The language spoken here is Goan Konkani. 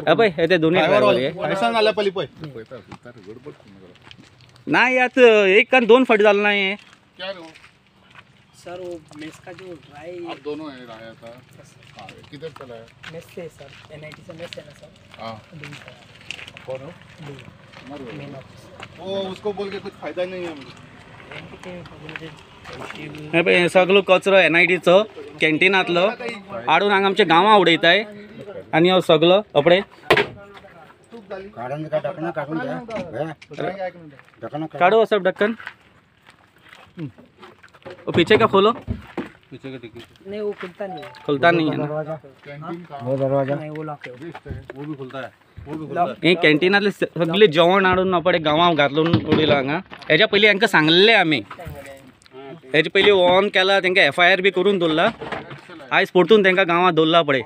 पळय हे ते दोन्ही ना यात एक आणि दोन फाटी झालं नाही। सर वो मेस का जो ड्राई आप दोनों है आया था। हाँ किधर चला है? मेस से सर, एनआईटी से मेस है ना सर। हाँ कौन हो? मेन ऑफिस वो उसको बोल के कुछ फायदा नहीं है। हे पळय सगळो कचरो एनआयटीचो कॅन्टीनांतलो हाडून हांगा आमच्या गांवां उडयताय आनी हो सगळो अपडे काढो सब ढक्कन। वो पीछे का खोलो। पीछे का टिकट नहीं, वो खुलता नहीं है। खुलता नहीं है ना वो दरवाजा नहीं, वो लॉक है, वो भी खुलता है, वो भी खुलता है। हे कॅन्टीनांतले सगळे जेवण हाडून अपडे गांवां घालून उडयला हांगा। हेज्या पयलीं हांकां सांगलें आमी, हेजे पयलीं ऑन केला, तांकां एफआयआर बी करून दवरला। आयज परतून तांकां गांवांत दवरला पळय।